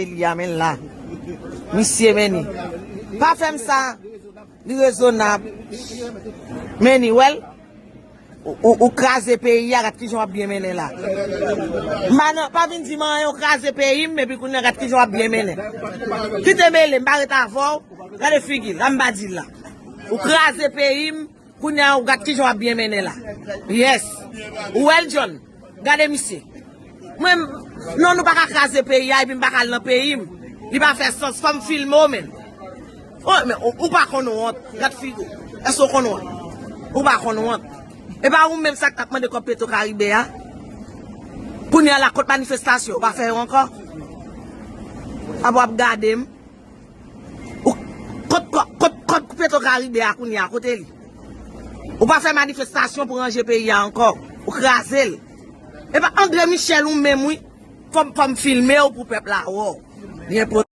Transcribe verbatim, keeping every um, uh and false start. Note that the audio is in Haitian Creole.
Li a men la. Misye men ni. Pa fè m sa. Li rezonab. Men ni, wè l. Ou, ou, ou kraze peyi a, gad kijan w ap byen mennen la. M pa nan, pa vin di m anyen, ou kraze peyi m, epi kounye a gad kijan w ap byen mennen. Kite mele, m pa ret avè w. Gade figi l, la m pa di l la. Ou kraze peyi m, kounye a ou gad kijan w ap byen mennen la. Yes. Ou wè l, John. Gade misye. Mwen, non, nou pa ka kraze peyi a, epi m pa ka al nan peyi m. Li pa fè sans, fò m filme w, men. Oh, men, ou, ou pa konn wont. Gad figi w. Èske w konn wont? Ou pa konn wont. E pa ou menm sa k t ap mande kòb Petro Karibe a? Kounye a la, kot manifestasyon? Ou pa fè yo ankò? Ap w ap gade m. Ou, kot, kot, kot, kot Petro Karibe a kounye a, kote li? Ou pa fè manifestasyon pou ranje peyi a ankò. Ou kraze l. E pa André Michel ou menm, wi. Fò m, fò m filme w pou pèp la wè w. Li enpò-